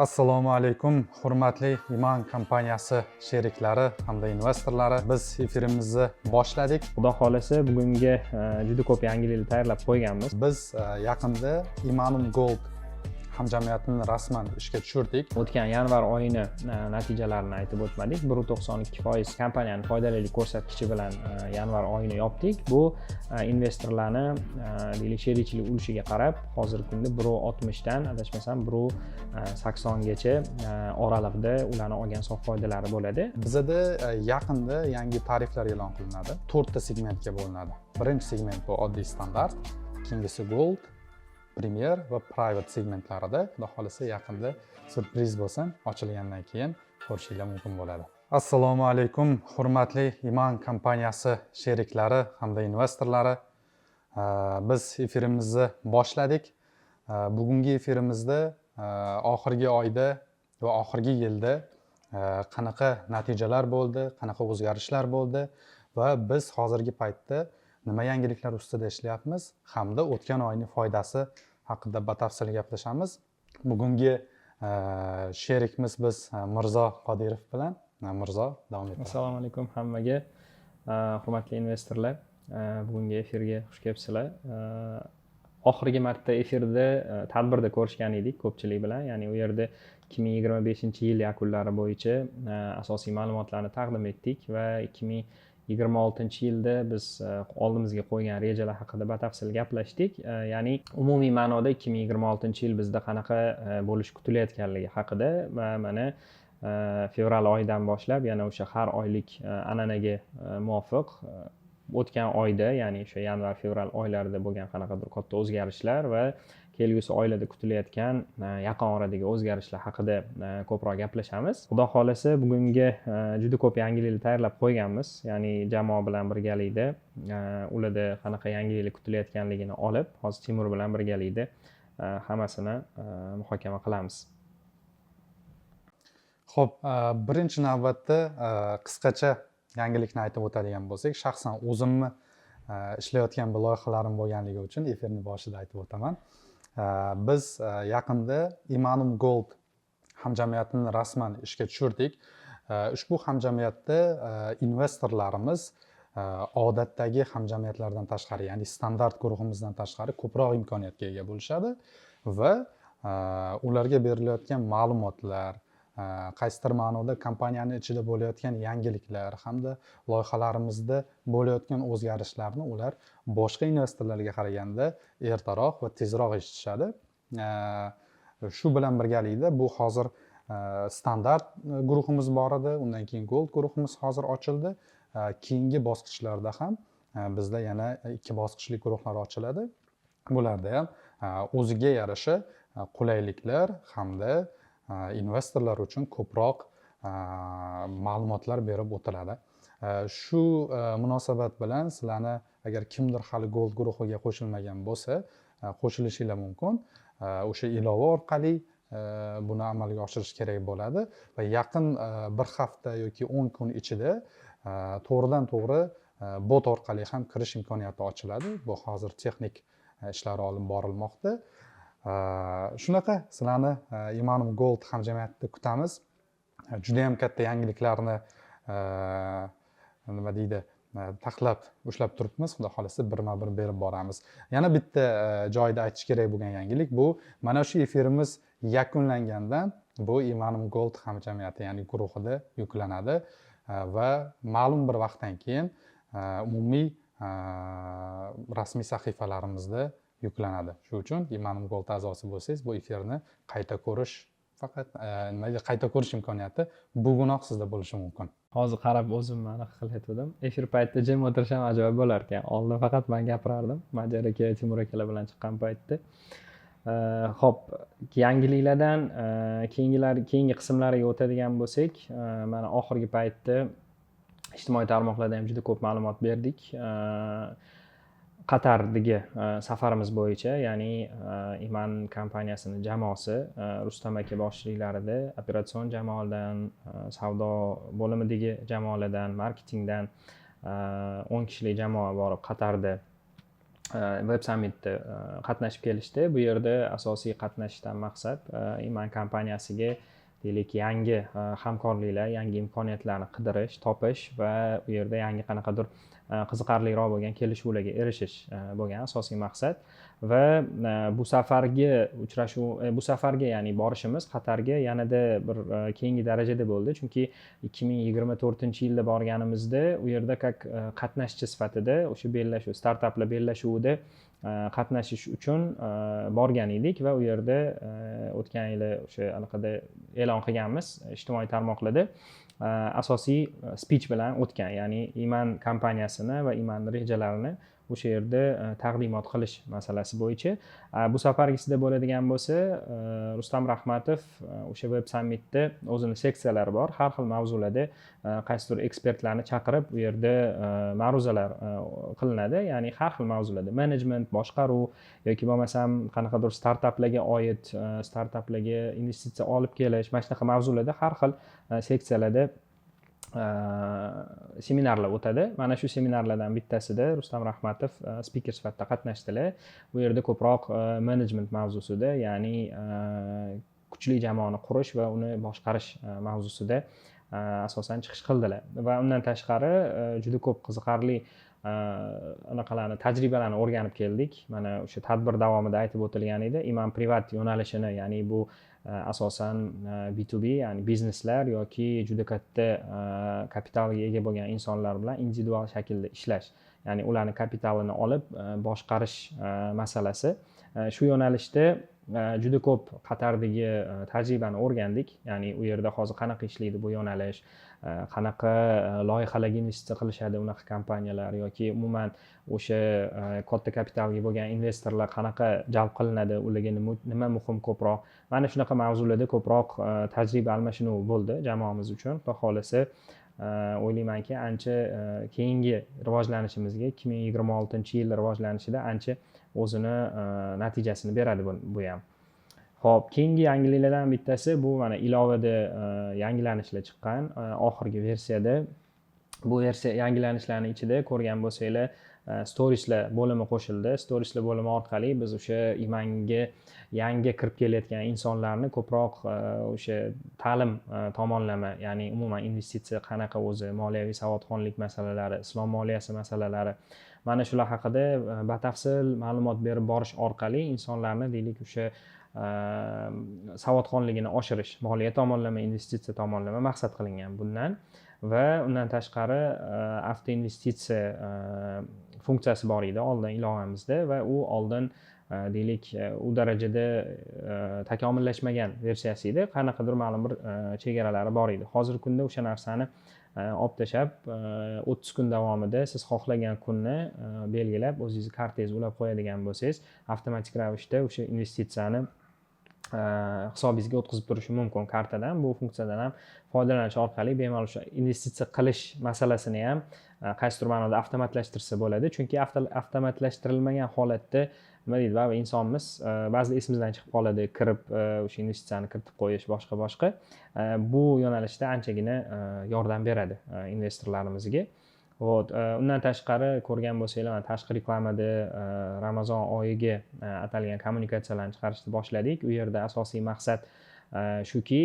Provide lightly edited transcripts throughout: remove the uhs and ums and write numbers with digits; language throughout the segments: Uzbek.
Assalomu alaykum, hurmatli Iman kompaniyasi sheriklari hamda investorlari. Biz efirimizni boshladik. Xudo xohlasa, bugungi juda ko'p yangiliklar tayyorlab qo'yganmiz. Biz yaqinda Imanum Gold hamjamiyatini rasman ishga tushirdik. O'tgan yanvar oyini natijalarini aytib o'tmadik. 1,92% kompaniyani foydalilik ko'rsatkichi bilan yanvar oyini yopdik. Bu investorlarni, deylik, sherikchilik ulushiga qarab, hozirgi kunda 1,60dan, adashmasam, 1,80gacha oraliqda ularni olgan sof foydalari bo'ladi. Bizada yaqinda yangi tariflar e'lon qilinadi. To'rtta segmentga bo'linadi. Birinchi segment bu oddiy standart, keyingisi Gold, Premier va Private segmentlarida. Xudo xohlasa, yaqinda syurpriz bo'lsin, ochilgandan keyin ko'rishinglar mumkin bo'ladi. Assalomu alaykum, hurmatli Iman kompaniyasi sheriklari hamda investorlari. Biz efirimizni boshladik. Bugungi efirimizda oxirgi oyda va oxirgi yilda qanaqa natijalar bo'ldi, qanaqa o'zgarishlar bo'ldi va biz hozirgi paytda nima yangiliklar ustida ishlayapmiz hamda o'tgan oyning foydasi haqida batafsil gaplashamiz. Bugungi sherikmiz biz Mirzo Qodirov bilan. Mirzo, davom et. Assalomu alaykum hammaga, hurmatli investorlar, bugungi efirga xush kelibsizlar. Oxirgi marta efirda, tadbirda ko'rishgan edik ko'pchilik bilan, ya'ni u yerda 2025-yil yakunlari bo'yicha asosiy ma'lumotlarni taqdim etdik va 2026-yilda biz oldimizga qo'ygan rejalar haqida batafsil gaplashdik. Ya'ni umumiy ma'noda 2026-yil bizda qanaqa bo'lishi kutilayotganligi haqida va mana fevral oyidan boshlab yana o'sha har oylik an'anaga muvofiq o'tgan oyda, ya'ni o'sha yanvar, fevral oylarida bo'lgan qanaqadir katta o'zgarishlar va kelgusi oylarda kutilayotgan yaqin oradagi o'zgarishlar haqida ko'proq gaplashamiz. Xudo xohlasa, bugungi juda ko'p yangiliklar tayyorlab qo'yganmiz, ya'ni jamoa bilan birgalikda ularda qanaqa yangiliklar kutilayotganligini olib, hozir Timur bilan birgalikda hammasini muhokama qilamiz. Ho'p, birinchi navbatda qisqacha yangilikni aytib o'tadigan bo'lsak, shaxsan o'zimni ishlayotgan bir loyihalarim bo'lganligi uchun efirni boshida aytib o'taman. Biz yaqinda Imanum Gold hamjamiyatini rasman ishga tushirdik. Ushbu hamjamiyatda investorlarimiz odatdagi hamjamiyatlardan tashqari, ya'ni standart guruhimizdan tashqari ko'proq imkoniyatga ega bo'lishadi va ularga berilayotgan ma'lumotlar, qaysidir ma'noda kompaniyani ichida bo'layotgan yangiliklar hamda loyihalarimizda bo'layotgan o'zgarishlarni ular boshqa investorlarga qaraganda ertaroq va tezroq eshitishadi. Shu bilan birgalikda bu hozir standart guruhimiz bor edi, undan keyin Gold guruhimiz hozir ochildi. Keyingi bosqichlarda ham bizda yana ikki bosqichli guruhlar ochiladi. Bularda ham o'ziga yarasha qulayliklar hamda investorlar uchun ko'proq ma'lumotlar berib o'tiladi. Shu munosabat bilan sizlarni, agar kimdir hali Gold guruhiga qo'shilmagan bo'lsa, qo'shilishinglar mumkin. O'sha ilova orqali buni amalga oshirish kerak bo'ladi va yaqin bir hafta yoki 10 kun ichida to'g'ridan to'g'ri bot orqali ham kirish imkoniyati ochiladi. Bu hozir texnik ishlar olib borilmoqda. Shunaqa, sizlarni Imanum Gold hamjamiyatida kutamiz. Judayam katta yangiliklarni, nima deydi, taxlab ushlab turibmiz. Xudo xohlasa, birma bir berib boramiz. Yana bitta joyida aytish kerak bo'lgan yangilik: bu mana shu efirimiz yakunlangandan bu Imanum Gold hamjamiyati, ya'ni guruhida yuklanadi va ma'lum bir vaqtdan keyin umumiy rasmiy sahifalarimizda yuklanadi. Shu uchun Imanum Gold a'zosi bo'lsangiz, bu efirni qayta ko'rish faqat, nima deydi, qayta ko'rish imkoniyati bugunoq sizda bo'lishi mumkin. Hozir qarab o'zim anaqa qilayotgandim, efir paytida jim o'tirish ham ajoyib bo'lar ekan. Oldin faqat man gapirardim Madiyar aka, Timur akalar bilan chiqqan paytda. Ho'p, yangiliklardan keyingilar, keyingi qismlariga o'tadigan bo'lsak, mana oxirgi paytda ijtimoiy tarmoqlarda ham juda ko'p ma'lumot berdik Qatardagi safarimiz bo'yicha, ya'ni Iman kompaniyasini jamoasi Rustam aka boshchiliklarida operatsion jamoadan, savdo bo'limidagi jamoalardan, marketingdan 10 kishilik jamoa borib, Qatarda Web Summitda qatnashib kelishdi. Bu yerda asosiy qatnashishdan maqsad Iman kompaniyasiga, deylik, yangi hamkorliklar, yangi imkoniyatlarni qidirish, topish va u yerda yangi qanaqadir qiziqarliroq bo'lgan kelishuvlarga erishish bo'lgan asosiy maqsad. Va bu safargi uchrashuv, bu safargi, ya'ni borishimiz Qatarga yanada bir keyingi darajada bo'ldi, chunki 2024-yilda borganimizda u yerda как qatnashchi sifatida o'sha bellashuv, startaplar bellashuvida qatnashish uchun borgan edik. Va u yerda o'tgan yili o'sha anaqada e'lon qilganmiz ijtimoiy tarmoqlarda, asosiy speech bilan o'tgan, ya'ni Iman kompaniyasini va Iman rejalarini o'sha yerda taqdimot qilish masalasi bo'yicha. Bu safargisida bo'ladigan bo'lsa, Rustam Rahmatov o'sha Web Summitda o'zini seksiyalari bor, har xil mavzularda qaysidir ekspertlarni chaqirib, u yerda ma'ruzalar qilinadi, ya'ni har xil mavzularda: menejment, boshqaruv yoki bo'lmasam qanaqadir startaplarga oid, startaplarga investitsiya olib kelish, mana shunaqa mavzularda har xil seksiyalarda seminarlar o'tadi. Mana shu seminarlardan bittasida Rustam Rahmatov spiker sifatida qatnashdilar. Bu yerda ko'proq menejment mavzusida, ya'ni kuchli jamoani qurish va uni boshqarish mavzusida asosan chiqish qildilar. Va undan tashqari juda ko'p qiziqarli anaqalarni, tajribalarni o'rganib keldik. Mana o'sha tadbir davomida aytib o'tilgan edi, Iman Privat yo'nalishini, ya'ni bu asosan B2B, ya'ni bizneslar yoki juda katta kapitalga ega bo'lgan insonlar bilan individual shaklda ishlash, ya'ni ularni kapitalini olib boshqarish masalasi. Shu yo'nalishda juda ko'p Qatardagi tajribani o'rgandik, ya'ni u yerda hozir qanaqa ishlaydi bu yo'nalish, qanaqa loyihalarga investitsiya qilishadi unaqa kompaniyalar yoki umuman o'sha katta kapitalga bo'lgan investorlar qanaqa jalb qilinadi, ularga nima muhim ko'proq. Mana shunaqa mavzularda ko'proq tajriba almashinuvi bo'ldi jamoamiz uchun. Xudo xohlasa, o'ylaymanki, ancha keyingi rivojlanishimizga, 2026-yil rivojlanishida ancha o'zini natijasini beradi bu ham. Ho'p, keyingi yangiliklardan bittasi bu mana ilovada yangilanishlar chiqqan oxirgi versiyada. Bu versiya yangilanishlarni ichida ko'rgan bo'lsanglar, storieslar bo'limi qo'shildi. Storieslar bo'limi orqali biz o'sha Imanga yangi kirib kelayotgan insonlarni ko'proq o'sha ta'lim tomonlama, ya'ni umuman investitsiya qanaqa o'zi, moliyaviy savodxonlik masalalari, islom moliyasi masalalari, mana shular haqida batafsil ma'lumot berib borish orqali insonlarni, deylik, o'sha savodxonligini oshirish, moliya tomonlama, investitsiya tomonlama maqsad qilingan bundan. Va undan tashqari avtoinvestitsiya funksiyasi bor edi oldin ilovamizda va u oldin, deylik, u darajada takomillashmagan versiyasi edi, qanaqadir ma'lum bir chegaralari bor edi. Hozirgi kunda o'sha narsani olib tashlab, 30 kun davomida siz xohlagan kunni belgilab, o'zingizni kartangizni ulab qo'yadigan bo'lsangiz, avtomatik ravishda o'sha investitsiyani hisobingizga o'tkazib turishi mumkin kartadan. Bu funksiyadan ham foydalanish orqali bemalol o'sha investitsiya qilish masalasini ham qaysidir ma'noda avtomatlashtirsa bo'ladi, chunki avtomatlashtirilmagan holatda, nima deydi, baribir insonmiz, ba'zida esimizdan chiqib qoladi kirib o'sha investitsiyani kiritib qo'yish, boshqa boshqa. Bu yo'nalishda anchagina yordam beradi investorlarimizga. Вот, undan tashqari ko'rgan bo'lsanglar, mana tashqi reklamada Ramazon oyiga atalgan kommunikatsiyalarni chiqarishni boshladik. U yerda asosiy maqsad shuki,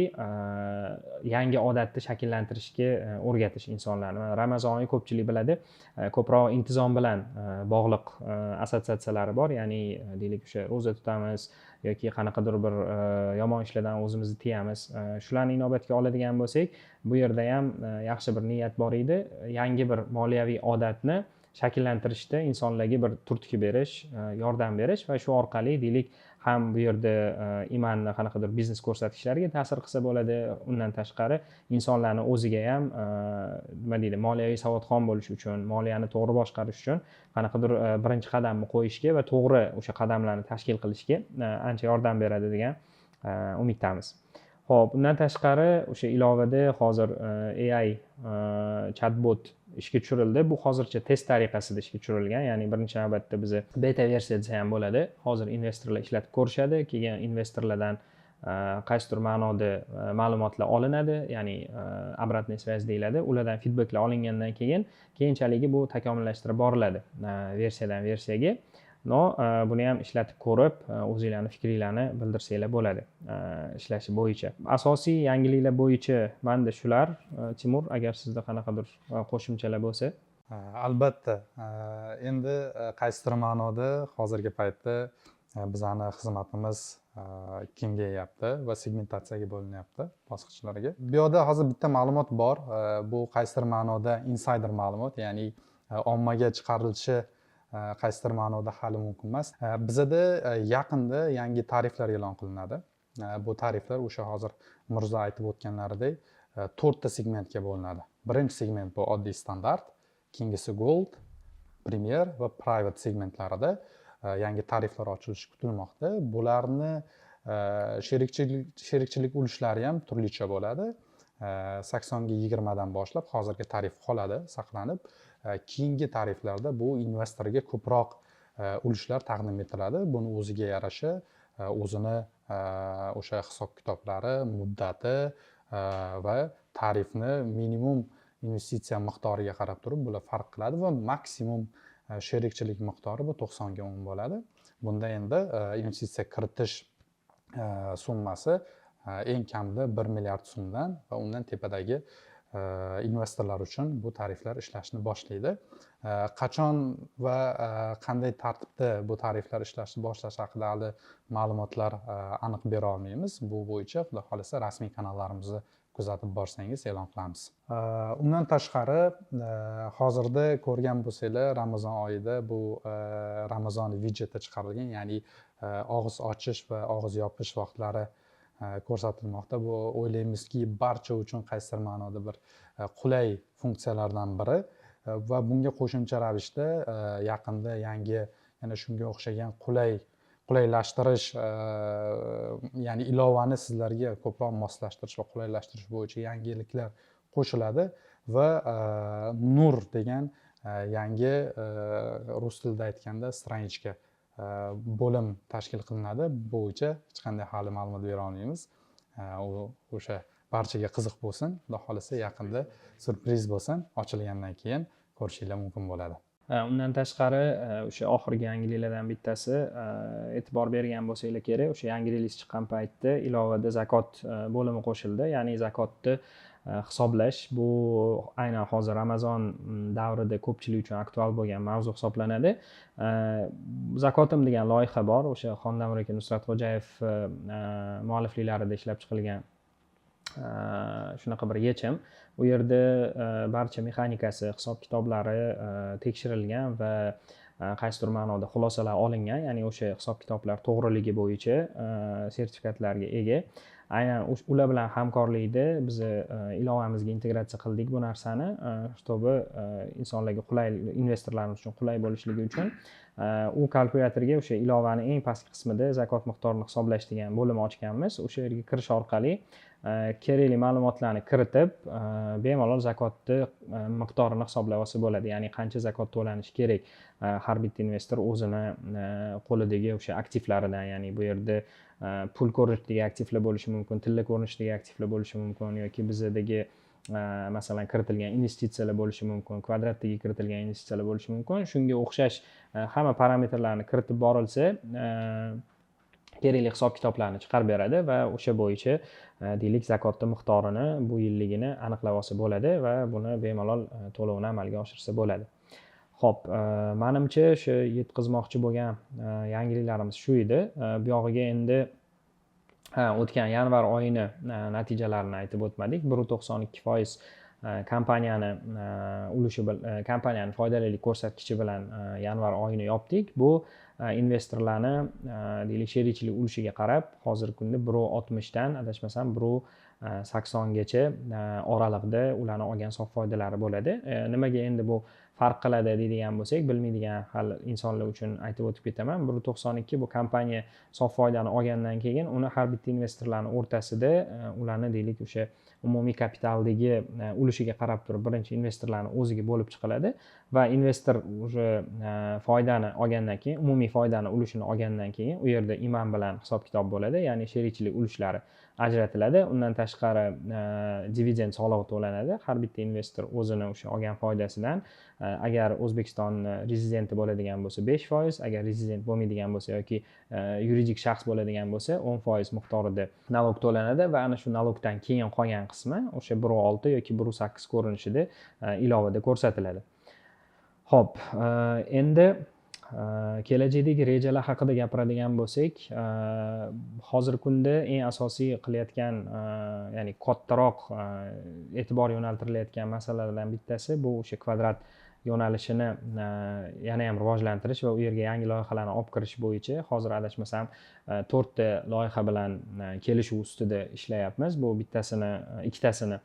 yangi odatni shakllantirishga o'rgatish insonlarni. Mana Ramazon oyi, ko'pchilik biladi, ko'proq intizom bilan bog'liq assotsiatsiyalari bor, ya'ni, deylik, o'sha ro'za tutamiz yoki qanaqadir bir yomon ishlardan o'zimizni tiyamiz. Shularni inobatga oladigan bo'lsak, bu yerda ham yaxshi bir niyat bor edi: yangi bir moliyaviy odatni shakllantirishda insonlarga bir turtki berish, yordam berish va shu orqali, deylik, ham bu yerda Imanni qanaqadir biznes ko'rsatkichlariga ta'sir qilsa bo'ladi. Undan tashqari insonlarni o'ziga ham, nima deydi, moliyaviy savodxon bo'lish uchun, moliyani to'g'ri boshqarish uchun qanaqadir birinchi qadamni qo'yishga va to'g'ri o'sha qadamlarni tashkil qilishga ancha yordam beradi degan umiddamiz. Ho'p, undan tashqari o'sha ilovada hozir AI chatbot ishga tushirildi. Bu hozircha test tariqasida ishga tushirilgan, ya'ni birinchi navbatda biza beta versiya desa ham bo'ladi. Hozir investorlar ishlatib ko'rishadi, keyin investorlardan qaysidir ma'noda ma'lumotlar olinadi, ya'ni обратная связь deyiladi. Ulardan feedbacklar olingandan keyin keyinchalik bu takomillashtirib boriladi versiyadan versiyaga. Но buni ham ishlatib ko'rib, o'zinglarni fikringlarni bildirsanglar bo'ladi ishlashi bo'yicha. Asosiy yangiliklar bo'yicha manda shular. Timur, agar sizda qanaqadir qo'shimchalar bo'lsa. Albatta, endi qaysidir ma'noda hozirgi paytda bizani xizmatimiz kengayyapti va segmentatsiyaga bo'linyapti bosqichlarga. Bu yoqda hozir bitta ma'lumot bor, bu qaysidir ma'noda insider ma'lumot, ya'ni ommaga chiqarilishi qaysidir ma'noda hali mumkin emas. Bizada yaqinda yangi tariflar e'lon qilinadi. Bu tariflar o'sha hozir Mirzo aytib o'tganlaridek to'rtta segmentga bo'linadi. Birinchi segment bu oddiy standart, keyingisi gold, premier va private segmentlarida yangi tariflar ochilishi kutilmoqda. Bularni sherikchilik ulushlari ham turlicha bo'ladi. 80:20dan boshlab hozirgi tarif qoladi saqlanib. Keyingi tariflarda bu investorga ko'proq ulushlar taqdim etiladi. Buni o'ziga yarasha o'zini o'sha hisob kitoblari, muddati va tarifni minimum investitsiya miqdoriga qarab turib bular farq qiladi va maksimum sherikchilik miqdori bu 90:10 bo'ladi. Bunda endi investitsiya kiritish summasi eng kamida 1 milliard so'mdan va undan tepadagi investorlar uchun bu tariflar ishlashni boshlaydi. Qachon va qanday tartibda bu tariflar ishlashni boshlashi haqida hali ma'lumotlar aniq bera olmaymiz. Bu bo'yicha, xudo xohlasa, rasmiy kanallarimizni kuzatib borsangiz, e'lon qilamiz. Undan tashqari, hozirda ko'rgan bo'lsanglar, Ramazon oyida bu Ramazon widjeti chiqarilgan, ya'ni og'iz ochish va og'iz yopish vaqtlari ko'rsatilmoqda. Bu, o'ylaymizki, barcha uchun qaysidir ma'noda bir qulay funksiyalardan biri va bunga qo'shimcha ravishda yaqinda yangi, yana shunga o'xshagan qulaylashtirish, ya'ni ilovani sizlarga ko'proq moslashtirish va qulaylashtirish bo'yicha yangiliklar qo'shiladi va Nur degan yangi, rus tilida aytganda, страничка, bo'lim tashkil qilinadi. Bu bo'yicha hech qanday hali ma'lumot bera olmaymiz. U o'sha barchaga qiziq bo'lsin, xudo xohlasa, yaqinda syurpriz bo'lsin, ochilgandan keyin ko'rishinglar mumkin bo'ladi. Undan tashqari, o'sha oxirgi yangiliklardan bittasi, e'tibor bergan bo'lsanglar kerak, o'sha yangi reliz chiqqan paytda ilovada zakot bo'limi qo'shildi, ya'ni zakotni hisoblash. Bu aynan hozir Ramazon davrida ko'pchilik uchun aktual bo'lgan mavzu hisoblanadi. Zakotim degan loyiha bor, o'sha Xondamir aka, Nusratxo'jayev muallifliklarida ishlab chiqilgan shunaqa bir yechim. U yerda barcha mexanikasi, hisob kitoblari tekshirilgan va qaysidir ma'noda xulosalar olingan, ya'ni o'sha hisob kitoblar to'g'riligi bo'yicha sertifikatlarga ega. Aynan ular bilan hamkorlikda biz ilovamizga integratsiya qildik bu narsani, чтобы insonlarga qulay, investorlarimiz uchun qulay bo'lishligi uchun. U kalkulyatorga o'sha ilovani eng pastki qismida zakot miqdorini hisoblash degan bo'lim ochganmiz. O'sha yerga kirish orqali kerakli ma'lumotlarni kiritib, bemalol zakotni miqdorini hisoblab olsa bo'ladi, ya'ni qancha zakot to'lanishi kerak har bitta investor o'zini qo'lidagi o'sha aktivlaridan, ya'ni bu yerda pul ko'rinishidagi aktivlar bo'lishi mumkin, tilla ko'rinishidagi aktivlar bo'lishi mumkin yoki bizadagi, masalan, kiritilgan investitsiyalar bo'lishi mumkin, kvadratdagi kiritilgan investitsiyalar bo'lishi mumkin. Shunga o'xshash hamma parametrlarni kiritib borilsa, kerakli hisob kitoblarni chiqarib beradi va o'sha bo'yicha, deylik, zakotni miqdorini bu yilligini aniqlab olsa bo'ladi va buni bemalol to'lovini amalga oshirsa bo'ladi. Ho'p, manimcha, o'sha yetkazmoqchi bo'lgan yangiliklarimiz shu edi. Bu yog'iga endi, ha, o'tgan yanvar oyini natijalarini aytib o'tmadik. 1,92% kompaniyani ulushi, kompaniyani foydalilik ko'rsatkichi bilan yanvar oyini yopdik. Bu investorlarni, deylik, sherikchilik ulushiga qarab hozirgi kunda 1,60dan, adashmasam, 1,80gacha oraliqda ularni olgan sof foydalari bo'ladi. Nimaga endi bu farq qiladi deydigan bo'lsak, bilmaydigan hali insonlar uchun aytib o'tib ketaman. 1,92 bu kompaniya sof foydani olgandan keyin uni har bitta investorlarni o'rtasida ularni, deylik, o'sha umumiy kapitaldagi ulushiga qarab turib birinchi investorlarni o'ziga bo'lib chiqiladi va investor уже foydani olgandan keyin umumiy Umumiy foydani ulushini olgandan keyin u yerda IMAN bilan hisob kitob bo'ladi, ya'ni sherikchilik ulushlari ajratiladi. Undan tashqari dividend solig'i to'lanadi. Har bitta investor o'zini o'sha olgan foydasidan, agar O'zbekistonni rezidenti bo'ladigan bo'lsa, 5%, agar rezident bo'lmaydigan bo'lsa yoki yuridik shaxs bo'ladigan bo'lsa, 10% miqdorida налог to'lanadi va ana shu налог dan keyin qolgan qismi o'sha 1,6 yoki 1,8 ko'rinishida ilovada ko'rsatiladi. Ho'p, endi kelajakdagi rejalar haqida gapiradigan bo'lsak, hozirgi kunda eng asosiy qilayotgan, ya'ni kattaroq e'tibor yo'naltirilayotgan masalalardan bittasi bu o'sha Kvadrat yo'nalishini yana ham rivojlantirish va u yerga yangi loyihalarni olib kirish bo'yicha. Hozir, adashmasam, to'rtta loyiha bilan kelishuv ustida ishlayapmiz. Bu bittasini, ikkitasini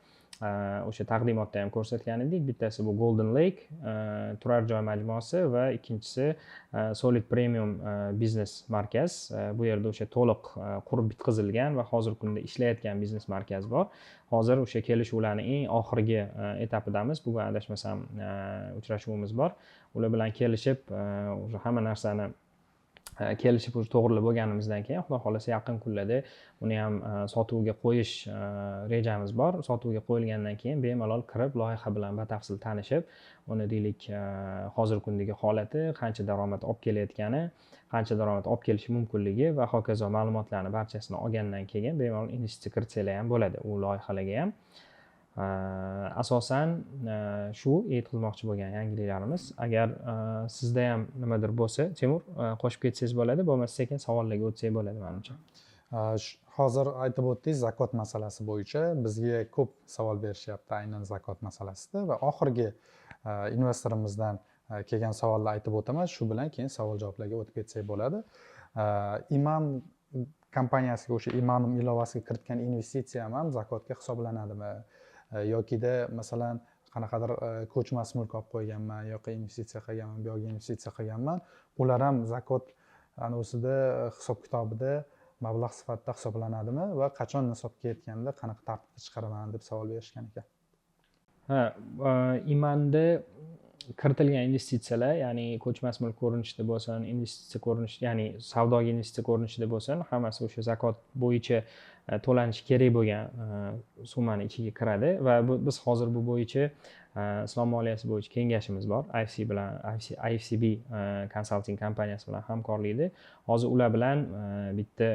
o'sha taqdimotda ham ko'rsatgan edik. Bittasi bu Golden Lake turar joy majmuasi va ikkinchisi Solid Premium biznes markaz. Bu yerda o'sha to'liq qurib bitkazilgan va hozirgi kunda ishlayotgan biznes markaz bor. Hozir o'sha kelishuvlarni eng oxirgi etapidamiz. Bugun, adashmasam, uchrashuvimiz bor. Ular bilan kelishib, o'sha hamma narsani kelishib, уже to'g'rilab bo'lganimizdan keyin, Xudo xohlasa, yaqin kunlarda uni ham sotuvga qo'yish rejamiz bor. Sotuvga qo'yilgandan keyin bemalol kirib, loyiha bilan batafsil tanishib, uni, deylik, hozirgi kundagi holati, qancha daromad olib kelayotgani, qancha daromad olib kelishi mumkinligi va hokazo ma'lumotlarni barchasini olgandan keyin bemalol investitsiya kiritsanglar ham bo'ladi u loyihalarga ham. Asosan shu yetkazmoqchi bo'lgan yangiliklarimiz. Agar sizda ham nimadir bo'lsa, Temur, qo'shib ketsangiz bo'ladi, bo'lmasa sekin savollarga o'tsak bo'ladi, manimcha. Hozir aytib o'tdingiz, zakot masalasi bo'yicha bizga ko'p savol berishyapti, aynan zakot masalasida, va oxirgi investorimizdan kelgan savolni aytib o'taman. Shu bilan keyin savol javoblarga o'tib ketsak bo'ladi. IMAN kompaniyasiga, o'sha Imanum ilovasiga kiritgan investitsiyam ham zakotga hisoblanadimi yokida, masalan, qanaqadir ko'chmas mulk olib qo'yganman, yoki investitsiya qilganman, bu yoqqa investitsiya qilganman, ular ham zakot anusida, hisob kitobida mablag' sifatida hisoblanadimi va qachon nisobga yetganda qanaqa tartibda chiqaraman, deb savol berishgan ekan. Ha, Imanda kiritilgan investitsiyalar, ya'ni ko'chmas mulk ko'rinishida bo'lsin, investitsiya ko'rinishida, ya'ni savdoga investitsiya ko'rinishida bo'lsin, hammasi o'sha zakot bo'yicha to'lanishi kerak bo'lgan summani ichiga kiradi. Va biz hozir bu bo'yicha islom moliyasi bo'yicha kengashimiz bor IFC bilan, IFCB consulting kompaniyasi bilan hamkorlikda. Hozir ular bilan bitta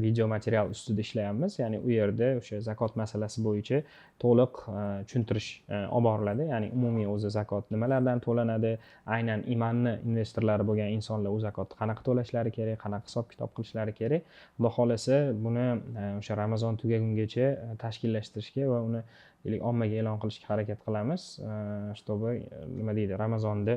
video material ustida ishlayapmiz, ya'ni u yerda o'sha zakot masalasi bo'yicha to'liq tushuntirish olib boriladi, ya'ni umumiy o'zi zakot nimalardan to'lanadi, aynan Imanni investorlari bo'lgan insonlar u zakotni qanaqa to'lashlari kerak, qanaqa hisob kitob qilishlari kerak. Xudo xohlasa, buni o'sha Ramazon tugagungacha tashkillashtirishga va uni ommaga e'lon qilishga harakat qilamiz, чтобы, nima deydi, Ramazonda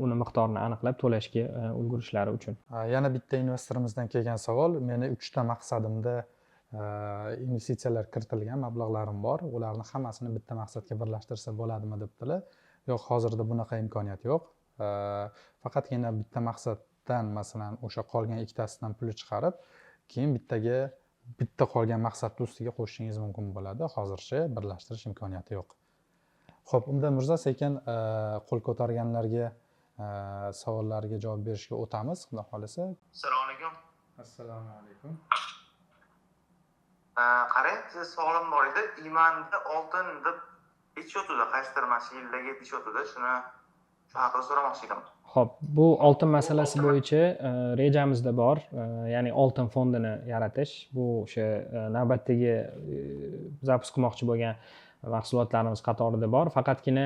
uni miqdorini aniqlab to'lashga ulgurishlari uchun. Yana bitta investorimizdan kelgan savol: meni uchta maqsadimda investitsiyalar kiritilgan, mablag'larim bor, ularni hammasini bitta maqsadga birlashtirsa bo'ladimi, debdilar. Yo'q, hozirda bunaqa imkoniyat yo'q. Faqatgina bitta maqsaddan, masalan, o'sha qolgan ikkitasidan pulni chiqarib, keyin bittaga, bitta qolgan maqsadni ustiga qo'shishingiz mumkin bo'ladi. Hozircha birlashtirish imkoniyati yo'q. Ho'p, unda, Mirzo, sekin qo'l ko'targanlarga savollarga javob berishga o'tamiz, Xudo xohlasa. Assalomu alaykum. Assalomu alaykum. Qarang, sizni savolim bor edi. Imanda oltin deb aytishyotgandi, qaysidir mana shu yildagi aytishyotgandi, shuni, shu haqida so'ramoqchi edim. Ho'p, bu oltin masalasi bo'yicha rejamizda bor, ya'ni oltin fondini yaratish. Bu o'sha navbatdagi запуск qilmoqchi bo'lgan mahsulotlarimiz qatorida bor. Faqatgina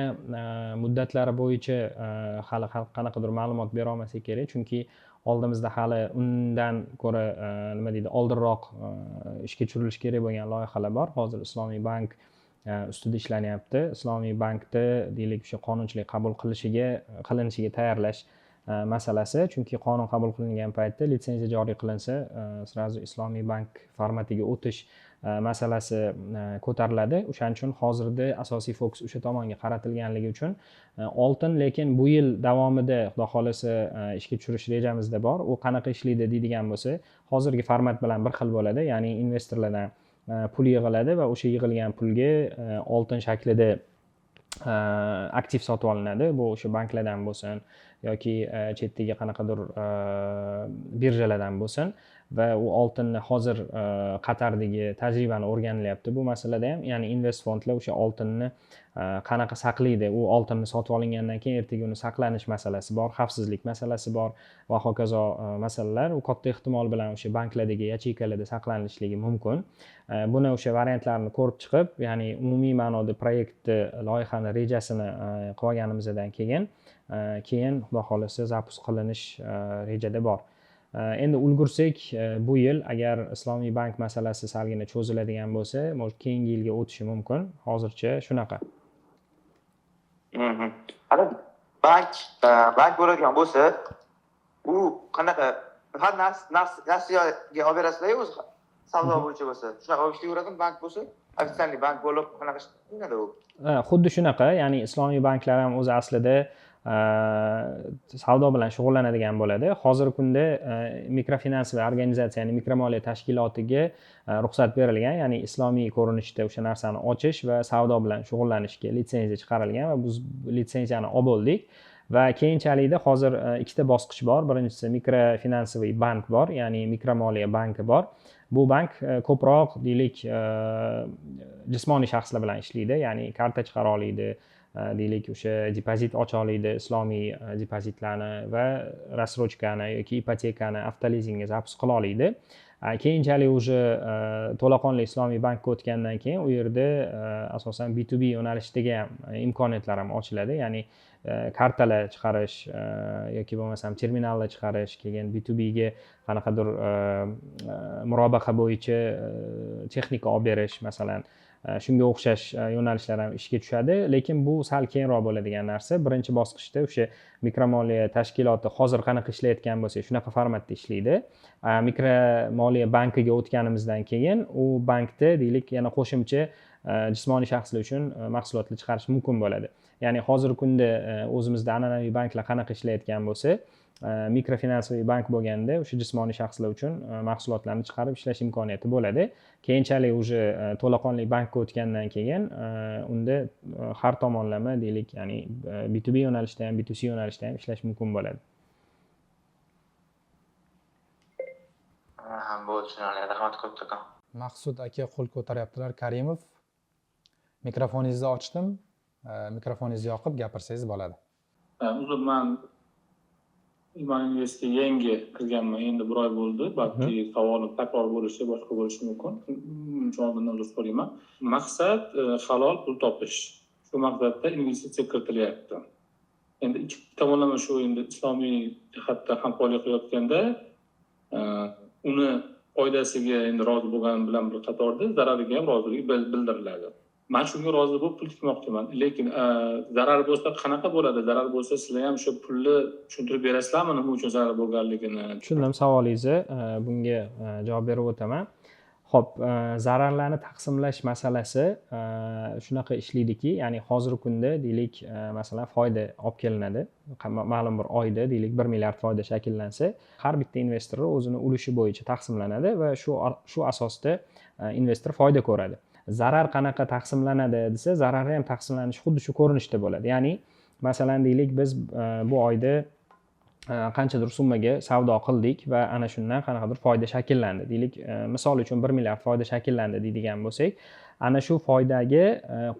muddatlari bo'yicha hali qanaqadir ma'lumot bera olmasak kerak, chunki oldimizda hali undan ko'ra, nima deydi, oldinroq ishga tushirilishi kerak bo'lgan loyihalar bor. Hozir islomiy bank ustida ishlanyapti. Islomiy bankda, deylik, o'sha qonunchilik qabul qilinishiga tayyorlash masalasi, chunki qonun qabul qilingan paytda, litsenziya joriy qilinsa, сразу islomiy bank formatiga o'tish masalasi ko'tariladi. O'shaning uchun hozirda asosiy fokus o'sha tomonga qaratilganligi uchun oltin, lekin bu yil davomida, Xudo xohlasa, ishga tushirish rejamizda bor. U qanaqa ishlaydi deydigan bo'lsa, hozirgi format bilan bir xil bo'ladi, ya'ni investorlardan pul yig'iladi va o'sha yig'ilgan pulga oltin shaklida Aktiv sotib olinadi. Bu o'sha banklardan bo'lsin yoki chetdagi qanaqadir birjalardan bo'lsin va u oltinni hozir Qatardagi tajribani o'rganilyapti bu masalada ham. Ya'ni invest fondlar o'sha oltinni qanaqa saqlaydi, u oltinni sotib olingandan keyin ertaga uni saqlanish masalasi bor, xavfsizlik masalasi bor va hokazo masalalar. U katta ehtimol bilan o'sha banklardagi yacheykalarda saqlanishligi mumkin. Buni o'sha variantlarni ko'rib chiqib, ya'ni umumiy ma'noda proyektni, loyihani rejasini qilib olganimizdan keyin xudo xohlasa запуск qilinish rejada bor. Endi ulgursak, bu yil agar islomiy bank masalasi salgina cho'ziladigan bo'lsa, может, keyingi yilga o'tishi mumkin. Hozircha shunaqa. Ana bank bo'ladigan bo'lsa, u qanaqa har narsaga olib berasizlar o'zi savdo bo'yicha bo'lsa, shunaqa olib ishlayveradimi bank bo'lsa? Официальный bank bo'lib qanaqa ishlaydi u? Xuddi shunaqa, ya'ni islomiy banklar ham o'zi aslida savdo bilan shug'ullanadigan bo'ladi. Hozirgi kunda микрофинансовый организация, ya'ni mikromoliya tashkilotiga ruxsat berilgan, ya'ni islomiy ko'rinishda o'sha narsani ochish va savdo bilan shug'ullanishga litsenziya chiqarilgan va biz litsenziyani olib bo'ldik. Va keyinchalikda hozir ikkita bosqich bor. Birinchisi микрофинансовый bank bor, ya'ni mikromoliya banki bor. Bu bank ko'proq, deylik, jismoniy shaxslar bilan ishlaydi, ya'ni karta chiqara oladi, deylik, o'sha depozit ocha oladi, islomiy depozitlarni va рассрочка ni yoki ipotekani, avtolizingga запуск qila oladi. Keyinchalik уже to'laqonli islomiy bankka o'tgandan keyin u yerda asosan B2B yo'nalishdagi ham imkoniyatlar ham ochiladi, ya'ni kartalar chiqarish yoki bo'lmasam terminallar chiqarish, keyin B2Bga qanaqadir murobaha bo'yicha texnika olib berish masalan, shunga o'xshash yo'nalishlar ham ishga tushadi. Lekin bu sal keyinroq bo'ladigan narsa. Birinchi bosqichda o'sha mikromoliya tashkiloti hozir qanaqa ishlayotgan bo'lsa, shunaqa formatda ishlaydi. Mikromoliya bankiga o'tganimizdan keyin u bankda, deylik, yana qo'shimcha jismoniy shaxslar uchun mahsulotlar chiqarish mumkin bo'ladi. Ya'ni hozirgi kunda o'zimizda an'anaviy banklar qanaqa ishlayotgan bo'lsa, микрофинансовый bank bo'lganda o'sha jismoniy shaxslar uchun mahsulotlarni chiqarib ishlash imkoniyati bo'ladi. Keyinchalik уже to'laqonli bankka o'tgandan keyin unda har tomonlama, deylik, ya'ni B2B yo'nalishda ham, B2C yo'nalishda ham ishlash mumkin bo'ladi. Ha, bo'ldi, tushunarli. Rahmat kattakon. Maqsud aka qo'l ko'taryaptilar. Karimov, mikrofoningizni ochdim. Mikrofoningizni yoqib gapirsangiz bo'ladi. Uzr, man Iman Investga yangi kirganman, endi bir oy bo'ldi. Balki savolim takror bo'lishi, boshqa bo'lishi mumkin. Buning uchun oldindan uzr so'rayman. Maqsad halol pul topish. Shu maqsadda investitsiya kiritilyapti. Endi ikki tomonlama shu endi islomiy jihatda hamkorlik qilayotganda uni foydasiga endi rozi bo'lganim bilan bir qatorda zarariga ham rozilik bildiriladi. Man shunga rozi bo'lib pul tikmoqchiman. Lekin zarar bo'lsa qanaqa bo'ladi? Zarar bo'lsa sizlar ham o'sha pulni tushuntirib berasizlarmi, nima uchun zarar bo'lganligini? Tushundim savolingizni. Bunga javob berib o'taman. Xo'p, zararlarni taqsimlash masalasi shunaqa ishlaydiki, ya'ni hozirgi kunda, deylik, masalan, foyda olib kelinadi. Ma'lum bir oyda, deylik, 1 milliard foyda shakllansa, har bitta investor o'zini ulushi bo'yicha taqsimlanadi va shu asosda investor foyda ko'radi. Zarar qanaqa taqsimlanadi desa, zarari ham taqsimlanishi xuddi shu ko'rinishda bo'ladi. Ya'ni, masalan, deylik, biz bu oyda qanchadir summaga savdo qildik va ana shundan qanaqadir foyda shakllandi. Deylik, misol uchun 1 milliard foyda shakllandi deydigan bo'lsak, ana shu foydaga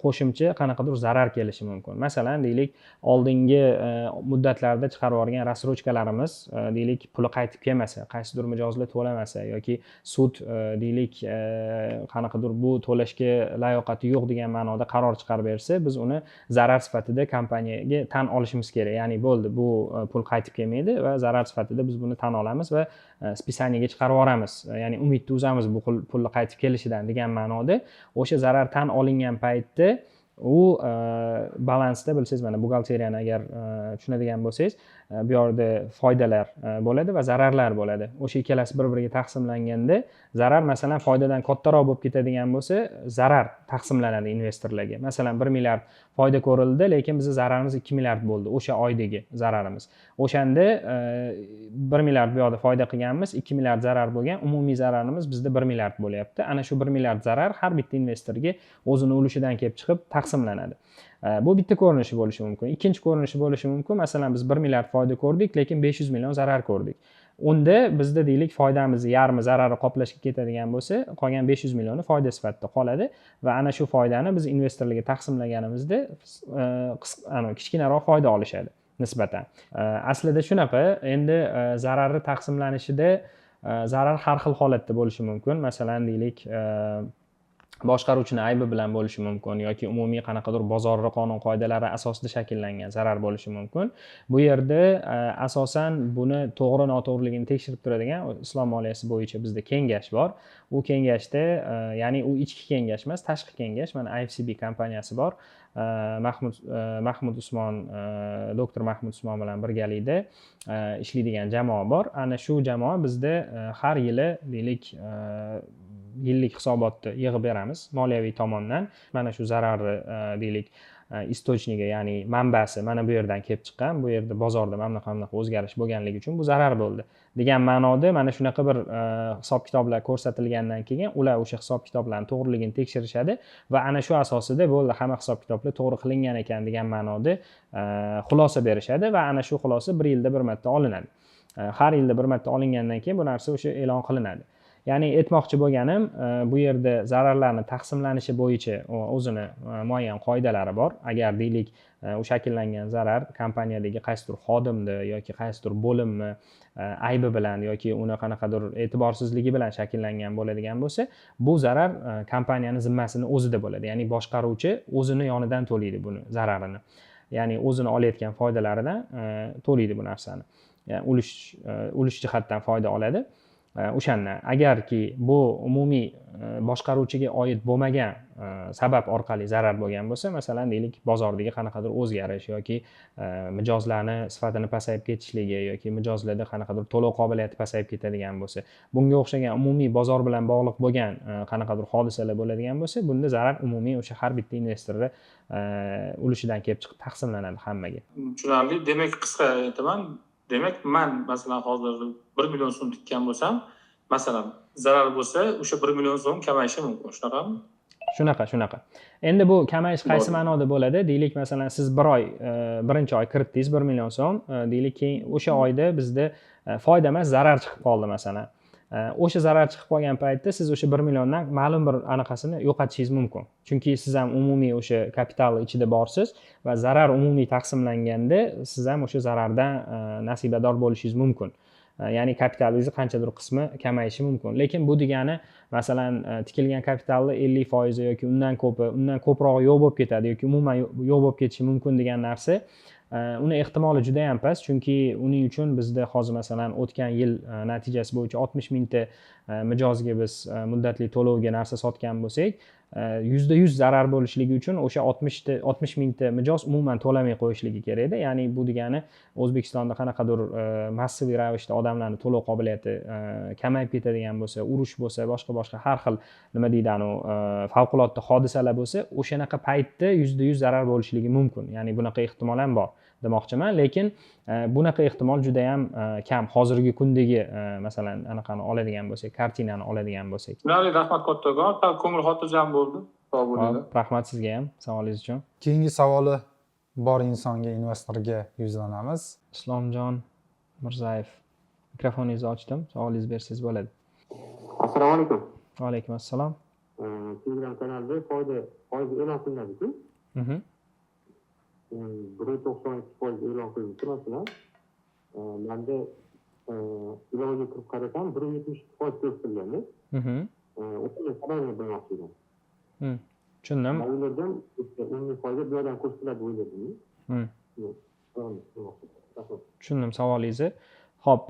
qo'shimcha qanaqadir zarar kelishi mumkin. Masalan, deylik, oldingi muddatlarda chiqarib yuborgan рассрочка larimiz, deylik, puli qaytib kelmasa, qaysidir mijozlar to'lamasa yoki sud, deylik, qanaqadir bu to'lashga layoqati yo'q degan ma'noda qaror chiqarib bersa, biz uni zarar sifatida kompaniyaga tan olishimiz kerak. Ya'ni bo'ldi, bu pul qaytib kelmaydi va zarar sifatida biz buni tan olamiz va списание ga chiqarib yuboramiz. Ya'ni umidni uzamiz bu pulni qaytib kelishidan degan ma'noda. O'sha zarar tan olingan paytda u balansda, bilsangiz, mana buxgalteriyani agar tushunadigan bo'lsangiz, bu yerda foydalar bo'ladi va zararlar bo'ladi. O'sha ikkalasi bir-biriga taqsimlanganda zarar, masalan, foydadan kattaroq bo'lib ketadigan bo'lsa, zarar taqsimlanadi investorlarga. Masalan, 1 milliard foyda ko'rildi, lekin bizning zararimiz 2 milliard bo'ldi, o'sha oydagi zararimiz. O'shanda 1 milliard bu yoqda foyda qilganmiz, 2 milliard zarar bo'lgan, umumiy zararimiz bizda 1 milliard bo'lyapti. Ana shu 1 milliard zarar har bitta investorga o'zini ulushidan kelib chiqib taqsimlanadi. Bu bitta ko'rinishi bo'lishi mumkin. Ikkinchi ko'rinishi bo'lishi mumkin, masalan, biz 1 milliard foyda ko'rdik, lekin 500 million zarar ko'rdik. Unda bizda, deylik, foydamizni yarmi zararni qoplashga ketadigan bo'lsa, qolgan 500 millioni foyda sifatida qoladi va ana shu foydani biz investorlarga taqsimlaganimizda kichkinaroq foyda olishadi nisbatan. Aslida shunaqa. Endi zararni taqsimlanishida zarar har xil holatda bo'lishi mumkin. Masalan, deylik, boshqaruvchini aybi bilan bo'lishi mumkin yoki umumiy qanaqadir bozorni qonun qoidalari asosida shakllangan zarar bo'lishi mumkin. Bu yerda asosan buni to'g'ri noto'g'riligini tekshirib turadigan islom moliyasi bo'yicha bizda kengash bor. U kengashda, ya'ni u ichki kengash emas, tashqi kengash, mana IFCB kompaniyasi bor. Mahmud Usmon, doktor Mahmud Usmon bilan birgalikda ishlaydigan jamoa bor. Ana shu jamoa bizda har yili, deylik, yillik hisobotni yig'ib beramiz moliyaviy tomondan. Mana shu zararni, deylik, источник i, ya'ni manbasi mana bu yerdan kelib chiqqan, bu yerda bozorda mana bunaqa bunaqa o'zgarish bo'lganligi uchun bu zarar bo'ldi degan ma'noda mana shunaqa bir hisob kitoblar ko'rsatilgandan keyin ular o'sha hisob kitoblarni to'g'riligini tekshirishadi va ana shu asosida bo'ldi, hamma hisob kitoblar to'g'ri qilingan ekan degan ma'noda xulosa berishadi va ana shu xulosa bir yilda bir marta olinadi. Har yilda bir marta olingandan keyin bu narsa o'sha e'lon qilinadi. Ya'ni aytmoqchi bo'lganim, bu yerda zararlarni taqsimlanishi bo'yicha o'zini muayyan qoidalari bor. Agar, deylik, u shakllangan zarar kompaniyadagi qaysidir xodimni yoki qaysidir bo'limni aybi bilan yoki uni qanaqadir e'tiborsizligi bilan shakllangan bo'ladigan bo'lsa, bu zarar kompaniyani zimmasini o'zida bo'ladi. Ya'ni boshqaruvchi o'zini yonidan to'laydi buni zararini, ya'ni o'zini olayotgan foydalaridan to'laydi bu narsani. Ya'ni ulush jihatdan foyda oladi o'shandan. Agarki bu umumiy boshqaruvchiga oid bo'lmagan sabab orqali zarar bo'lgan bo'lsa, masalan, deylik, bozordagi qanaqadir o'zgarish yoki mijozlarni sifatini pasayib ketishligi yoki mijozlarda qanaqadir to'lov qobiliyati pasayib ketadigan bo'lsa, bunga o'xshagan umumiy bozor bilan bog'liq bo'lgan qanaqadir hodisalar bo'ladigan bo'lsa, bunda zarar umumiy o'sha har bitta investorni ulushidan kelib chiqib taqsimlanadi hammaga. Tushunarli. Demak, qisqa aytaman, demak, man, masalan, hozir 1 million so'm tikkan bo'lsam, masalan, zarar bo'lsa, o'sha 1 million so'm kamayishi mumkin, shunaqami? Shunaqa. Endi bu kamayish qaysi ma'noda bo'ladi? Deylik, masalan, siz bir oy, birinchi oy kiritdingiz 1 million so'm, deylik, keyin o'sha oyda bizda foyda emas, zarar chiqib qoldi, masalan. O'sha zarar chiqib qolgan paytda siz o'sha 1 milliondan ma'lum bir anaqasini yo'qotishingiz mumkin, chunki siz ham umumiy o'sha kapital ichida borsiz va zarar umumiy taqsimlanganda siz ham o'sha zarardan nasibador bo'lishingiz mumkin. Ya'ni kapitalingizni qanchadir qismi kamayishi mumkin. Lekin bu degani, masalan, tikilgan kapitalni 50% yoki undan ko'pi, undan ko'prog'i yo'q bo'lib ketadi yoki umuman yo'q bo'lib ketishi mumkin degan narsa, uni ehtimoli juda yam past, chunki uning uchun bizda hozir, masalan, o'tgan yil natijasi bo'yicha 60 mingta mijozga biz muddatli to'lovga narsa sotgan bo'lsak, 100% zarar bo'lishligi uchun o'sha 60 mingta mijoz umuman to'lamay qo'yishligi kerakda. Ya'ni bu degani O'zbekistonda qanaqadir масса ravishda odamlarni to'lov qobiliyati kamayib ketadigan bo'lsa, urush bo'lsa, boshqa boshqa har xil, nima deydi, anavi favqulodda hodisalar bo'lsa, o'shanaqa paytda 100% zarar bo'lishligi mumkin. Ya'ni bunaqa ehtimol ham bor demoqchiman, lekin bunaqa ehtimol juda yam kam hozirgi kundagi, masalan, anaqani oladigan bo'lsak, картина ni oladigan bo'lsak. Tushunarli, rahmat kattakon, sal ko'ngil xotirjam bo'ldi, sog' bo'linglar. Hop, rahmat sizga ham savolingiz uchun. Keyingi savoli bor insonga, investorga yuzlanamiz. Islomjon Mirzayev, mikrofoningizni ochdim, savolingizni bersangiz bo'ladi. Assalomu alaykum. Va alaykum assalom. Telegram kanalida foyda foizi e'lon qilinadiku. 1,92% e'lon qilinibdi, masalan. Manda ilovaga kirib qarasam, 1,72% ko'rsatilganda. O'shani sababini bilmoqchi edim. Tushundim. Man o'yladim, o'sha umumiy foyda bu yerdan ko'rsatiladi deb o'yladim. Sababini bilmoqchi edim. Rahmat. Tushundim savolingizni. Ho'p,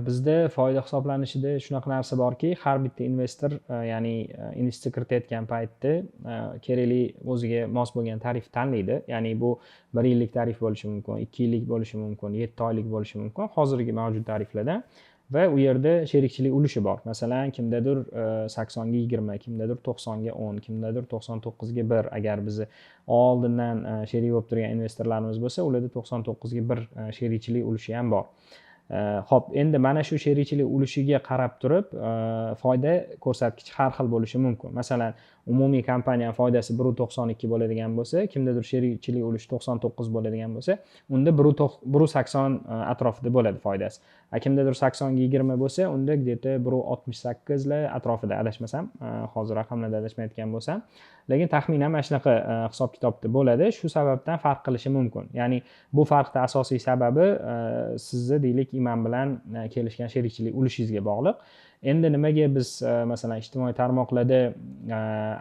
bizda foyda hisoblanishida shunaqa narsa borki, har bitta investor, ya'ni investitsiya kiritayotgan paytda kerakli, o'ziga mos bo'lgan tarif tanlaydi. Ya'ni bu bir yillik tarif bo'lishi mumkin, 2 yillik bo'lishi mumkin, 7 oylik bo'lishi mumkin hozirgi mavjud tariflardan. Va u yerda sherikchilik ulushi bor. Masalan, kimdadir 80ga 20, kimdadir 90ga 10, kimdadir 99ga 1. Agar bizni oldindan sherik bo'lib turgan investorlarimiz bo'lsa, ularda 99ga 1 sherikchilik ulushi ham bor. Ho'p, endi mana shu sherikchilik ulushiga qarab turib foyda ko'rsatkichi har xil bo'lishi mumkin. Masalan, Umumiy kompaniyani foydasi 1,92 bo'ladigan bo'lsa, kimdadir sherikchilik ulushi 99 bo'ladigan bo'lsa, unda 1,80 atrofida bo'ladi foydasi. A kimdadir 80ga 20 bo'lsa, unda где то 1,68lar atrofida, adashmasam, hozir raqamlarda adashmayotgan bo'lsam, lekin taxminan mana shunaqa hisob kitobda bo'ladi. Shu sababdan farq qilishi mumkin. Ya'ni bu farqni asosiy sababi sizni, deylik, Iman bilan kelishgan sherikchilik ulushingizga bog'liq. Endi nimaga biz masalan, ijtimoiy tarmoqlarda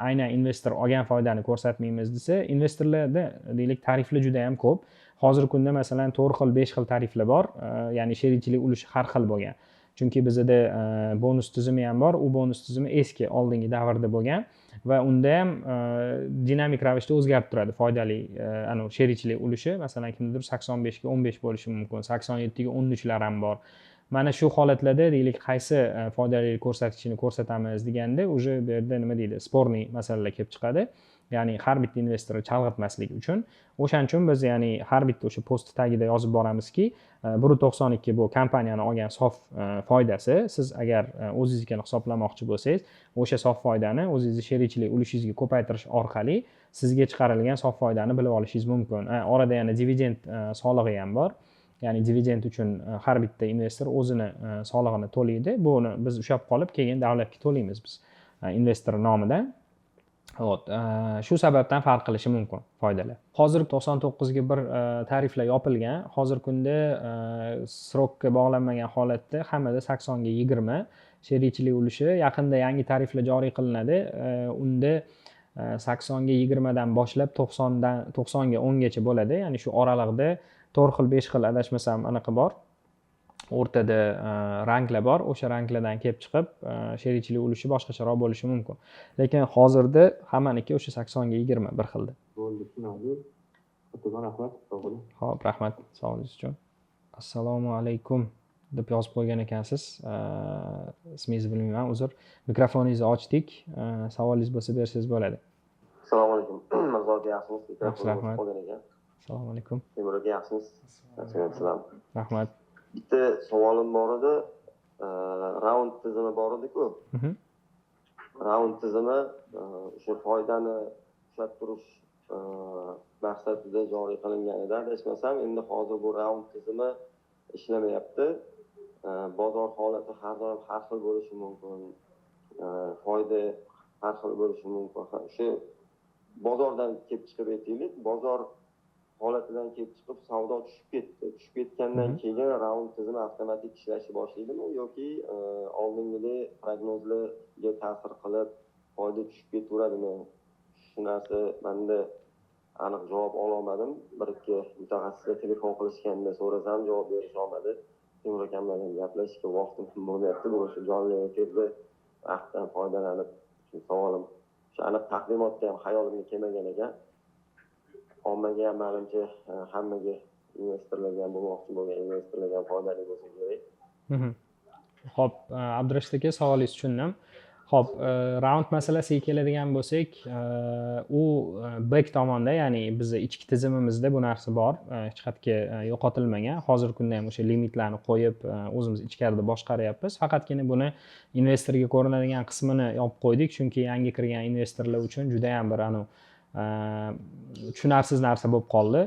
aynan investor olgan foydani ko'rsatmaymiz desa, investorlarda, deylik, tariflar juda yam ko'p. Hozirgi kunda, masalan, to'rt xil, besh xil tariflar bor, ya'ni sherikchilik ulushi har xil bo'lgan. Chunki bizada bonus tizimi ham bor. U bonus tizimi eski, oldingi davrda bo'lgan va unda ham dinamik ravishda o'zgarib turadi foydali anavi sherikchilik ulushi. Masalan, kimdadir 85ga 15 bo'lishi mumkin, 87ga 13lar ham bor. Mana shu holatlarda, deylik, qaysi foydali ko'rsatkichini ko'rsatamiz deganda, уже bu yerda, nima deydi, спорный masalalar kelib chiqadi. Ya'ni har bitta investorni chalg'itmaslik uchun, o'shaning uchun biz, ya'ni har bitta o'sha post tagida yozib boramizki, 1,92 bu kompaniyani olgan sof foydasi. Siz agar o'zingiznikini hisoblamoqchi bo'lsangiz, o'sha sof foydani o'zingizni sherikchilik ulushingizga ko'paytirish orqali sizga chiqarilgan sof foydani bilib olishingiz mumkin. Orada yana dividend solig'i ham bor, ya'ni dividend uchun har bitta investor o'zini solig'ini to'laydi. Buni biz ushlab qolib, keyin davlatga to'laymiz biz investor nomidan. Вот shu sababdan farq qilishi mumkin foydalar. Hozir 99ga 1 tariflar yopilgan. Hozirgi kunda срок ka bog'lanmagan holatda hammada 80ga 20 sherikchilik ulushi. Yaqinda yangi tariflar joriy qilinadi. Unda 80ga 20dan boshlab 90ga 10gacha bo'ladi. Ya'ni shu oraliqda to'rt xil, besh xil, adashmasam, anaqa bor, o'rtada ranglar bor. O'sha ranglardan kelib chiqib sherikchilik ulushi boshqacharoq bo'lishi mumkin, lekin hozirda hammaniki o'sha 80ga 20 bir xilda. Bo'ldi, tushunarli. Kattakon rahmat, sog' bo'ling. Ho'p, rahmat savolingiz uchun. "Assalomu alaykum" deb yozib qo'ygan ekansiz. Ismingizni bilmayman, uzr. Mikrofoningizni ochdik, savolingiz bo'lsa, bersangiz bo'ladi. Assalomu alaykum, Mirzo aka, yaxshimisiz? Yaxshi, rahmat. Qolgan ekan. Assalomu alaykum. Temur aka, yaxshimisiz? Assalom. Rahmat. Bitta savolim bor edi. Raund tizimi bor ediku. Raund tizimi o'sha foydani ushlab turish maqsadida joriy qilingan edi, adashmasam. Endi hozir bu raund tizimi ishlamayapti. Bozor holati har doim har xil bo'lishi mumkin, foyda har xil bo'lishi mumkin. O'sha bozordan kelib chiqib aytaylik, bozor holatidan kelib chiqib savdo tushib ketdi. Tushib ketgandan keyin raund tizimi avtomatik ishlashni boshlaydimi yoki oldingidek prognozlarga ta'sir qilib foyda tushib ketaveradimi? Shu narsa manda aniq javob ololmadim. Bir ikki mutaxassisga telefon qilishganda so'rasam, javob berisholmadi. Temur akam bilan gaplashishga vaqtim ham bo'lmayapti. Bugun shu jonli efirda vaqtdan foydalanib shu savolim, shu aniq taqdimotda ham xayolimga kelmagan ekan. Ommaga ham, manimcha, hammaga, investorlarga ham, bo'lmoqchi bo'lgan investorlarga ham foydali bo'lsa kerak. Ho'p, Abdurashid aka, savolingizni tushundim. Ho'p, raund masalasiga keladigan bo'lsak, u back tomonda, ya'ni bizni ichki tizimimizda bu narsa bor, hech qayerga yo'qotilmagan. Hozirgi kunda ham o'sha limitlarni qo'yib, o'zimiz ichkarida boshqaryapmiz. Faqatgina buni investorga ko'rinadigan qismini yopib qo'ydik, chunki yangi kirgan investorlar uchun judayam bir anavi tushunarsiz narsa bo'lib qoldi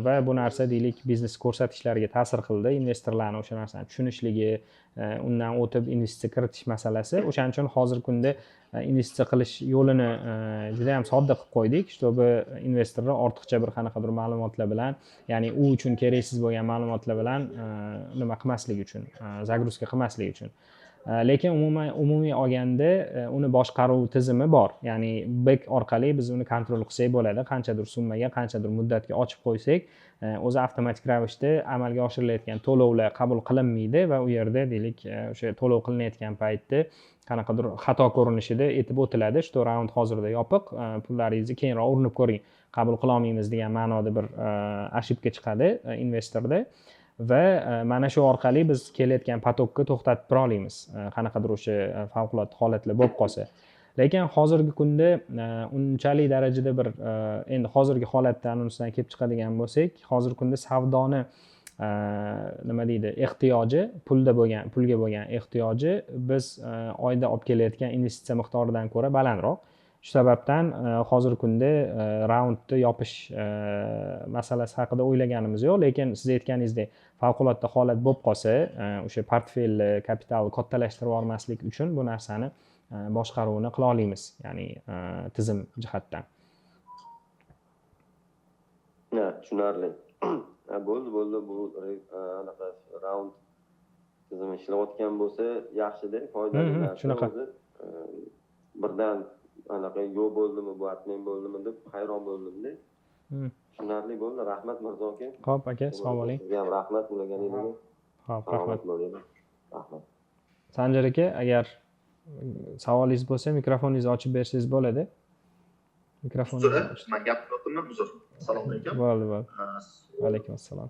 va bu narsa, deylik, biznes ko'rsatkichlariga ta'sir qildi, investorlarni o'sha narsani tushunishligi, undan o'tib investitsiya kiritish masalasi. O'shaning uchun hozirgi kunda investitsiya qilish yo'lini juda yam sodda qilib qo'ydik, чтобы investorlar ortiqcha bir qanaqadir ma'lumotlar bilan, ya'ni u uchun keraksiz bo'lgan ma'lumotlar bilan nima qilmaslik uchun, загрузка qilmaslik uchun. Lekin umuman, umumiy olganda uni boshqaruv tizimi bor, ya'ni back orqali biz uni kontrol qilsak bo'ladi. Qanchadir summaga, qanchadir muddatga ochib qo'ysak, o'zi avtomatik ravishda amalga oshirilayotgan to'lovlar qabul qilinmaydi va u yerda, deylik, o'sha to'lov qilinayotgan paytda qanaqadir xato ko'rinishida aytib o'tiladi, что raund hozirda yopiq, pullaringizni keyinroq urinib ko'ring, qabul qilolmaymiz degan ma'noda bir ошибка chiqadi investorda va mana shu orqali biz kelayotgan поток ni to'xtatib tura olamiz, qanaqadir o'sha favqulodda holatlar bo'lib qolsa. Lekin hozirgi kunda unchalik darajada bir endi hozirgi holatda unisidan kelib chiqadigan bo'lsak, hozirgi kunda savdoni nima deydi, ehtiyoji, pulda bo'lgan, pulga bo'lgan ehtiyoji biz oyda olib kelayotgan investitsiya miqdoridan ko'ra balandroq. Shu sababdan hozirgi kunda raundni yopish masalasi haqida o'ylaganimiz yo'q, lekin siz aytganingizdek favqulodda holat bo'lib qolsa, o'sha portfel kapitalni kattalashtirib yubormaslik uchun bu narsani boshqaruvini qila olamiz, ya'ni tizim jihatdan. Tushunarli. Bo'ldi, bu anaqa raund tizimi ishlayotgan bo'lsa yaxshida, foydali narsa. Shunaqa. Birdan anaqa yo'q bo'ldimi, bu admin bo'ldimi deb hayron bo'ldimda. Tushunarli bo'ldi. Rahmat Mirzo aka. Xo'p aka, sog' bo'ling. Sizga ham rahmat ulaganingizga. Xo'p, rahmat. Rahmat. Sanjar aka, agar savolingiz bo'lsa, mikrofoningizni ochib bersangiz bo'ladi. Mikrofoningizni oching. Men gapiryapman, uzr. Assalomu alaykum. Bo'ldi, bo'ldi. Alaykum assalom.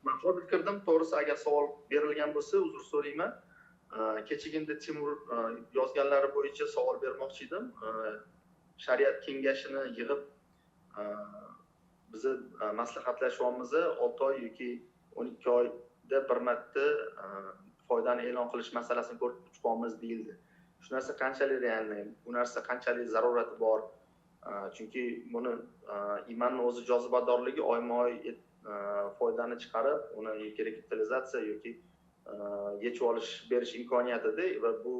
Men hozir kirdim, to'g'risi agar savol berilgan bo'lsa, uzr so'rayman. Kechagina Timur yozganlari bo'yicha savol bermoqchi edim. Shariat kengashini yig'ib bizni maslahatlashyapmiz, 6 oy yoki 12 oyda bir marta foydani e'lon qilish masalasini ko'rib chiqamiz deyildi. Shu narsa qanchalik realniy, bu narsa qanchalik zarurati bor? Chunki buni imanning o'zi jozibadorligi oyma-oy foydani chiqarib, uni yoki rekapitalizatsiya yoki yechib olish berish imkoniyatida va bu